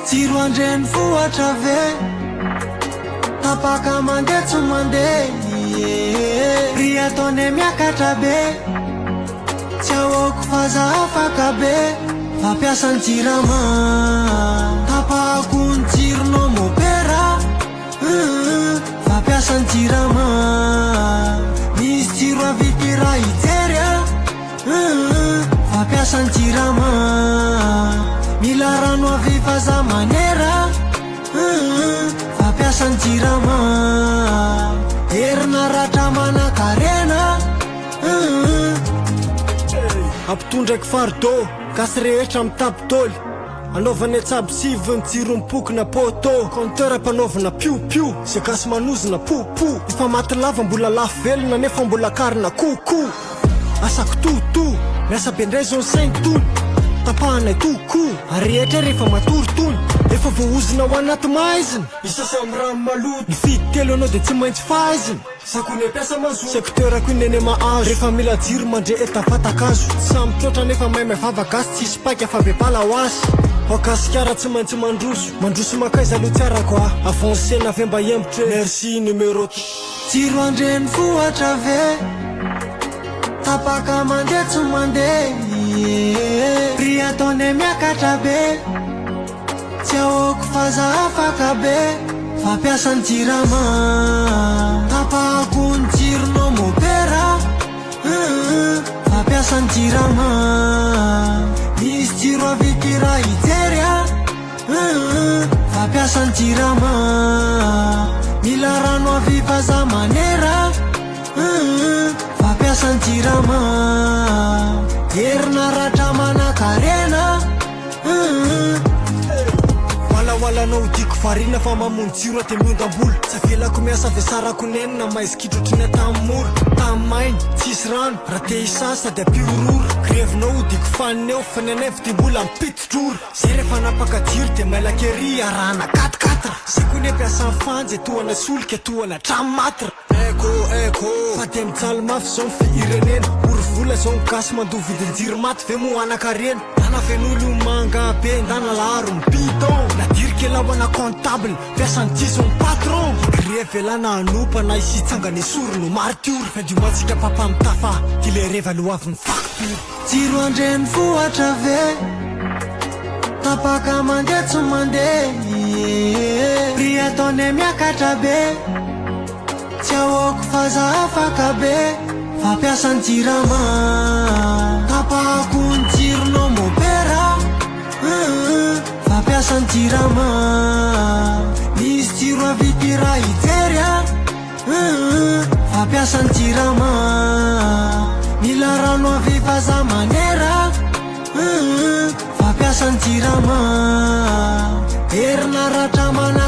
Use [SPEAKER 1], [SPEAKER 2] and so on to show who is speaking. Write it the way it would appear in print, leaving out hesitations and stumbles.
[SPEAKER 1] Jiro an-drenivohitra ve? Tapaka mandeha tsy mandeha ie. Prix ataonay miakatra be. Tsy ahoako fa za afaka be. Fampiasa ny jirama. Tapahako ny jironao mopera. Hum, fampiasa ny jirama. Misy jiro avy ity raha hijery a. Hum, fampiasa ny jirama. Mila rano avy fa za manera. Hum, fampiasa ny jirama. Herinaratra manankarena. Hum.
[SPEAKER 2] Ampitondraiko fardeau, gasy rehetra mitapy tôly. Anaovana tsabo sivy ny jiro mipokona poto. Compteur ampanaovina piu piu, zay gasy manozona po po. Efa maty lava mbola lafo velona nefa mbola karina koko. Asako toto, miasa be ndray zao ny sainy tony. Tapahanay toko, ary rehetra rehefa matory tony. Efa voaozona ao anaty maizina. Isasa amin'ny rano maloto. Mifidy telo anao dia tsy maintsy faizina. Sakony ampiasa mazoto. Secteur ko nene mahazo. Rehefa mila jiro mandre eta vatakazo. Tsy samy trotra nefa maimay vava gasy tsisy paika fa be bala ho azy. Ao gasikara tsy maintsy mandroso. Mandroso makaiza aloha tsy arako a. Avancena ve mba hiembotra e. Merci numéro.
[SPEAKER 1] Jiro an-drenivohitra ve? Tapaka mandeha tsy mandeha ie. Prix ataonay miakatra be. Tsy ahoako fa za afaka be. Fampiasa ny jirama. Tapahako ny jironao mopera. Hum, fampiasa ny jirama. Misy jiro avy ity raha hijery a. Hum, fampiasa ny jirama. Mila rano avy fa za manera. Hum, fampiasa ny jirama. Herinaratra manankarena. Hum.
[SPEAKER 2] Walawalanao tiako variana fa mamono jiro dia miondam-bolo. Tsy avelako miasa vesarako nenina maizy kitrotry ny atamoro. Tany maina, tsisy rano, raha te hisasa dia ampihororo. Grevinao hodiko fanina eo fa ny anay dia mbola mipititrora. Zay rehefa napaka jiro dia mailaka ery arahana 4-4. Zay koa ny ampiasan'ny fanjy tohana solika tohana hatramin'ny matre. Eko eko fa dia mijaly mafy zao ny firenena. Ory vola zao ny gasy mandoa vidin-jiro maty ve moa anankarena. Dana fen'olo manga be ndana laharo ny bidon. Nadirika lahoana comptable mpiasan'ny jizo ny patron. Grevy elana anopa na isy tsangana esory no martiora. Fin du mois tsika papa mitafa ty le reva aloavin'ny facture.
[SPEAKER 1] Jiro an-drenivohitra ve? Tapaka mandeha tsy mandeha ie. Prix ataonay miakatra be. Tsy ahoako fa za afaka be. Fampiasa ny jirama. Tapahako ny jironao mopera. Hum, fampiasa ny jirama. Misy jiro avy ity raha hijery a. Hum, fampiasa ny jirama. Mila rano avy fa za manera. Hum, fampiasa ny jirama. Herinaratra manankarena.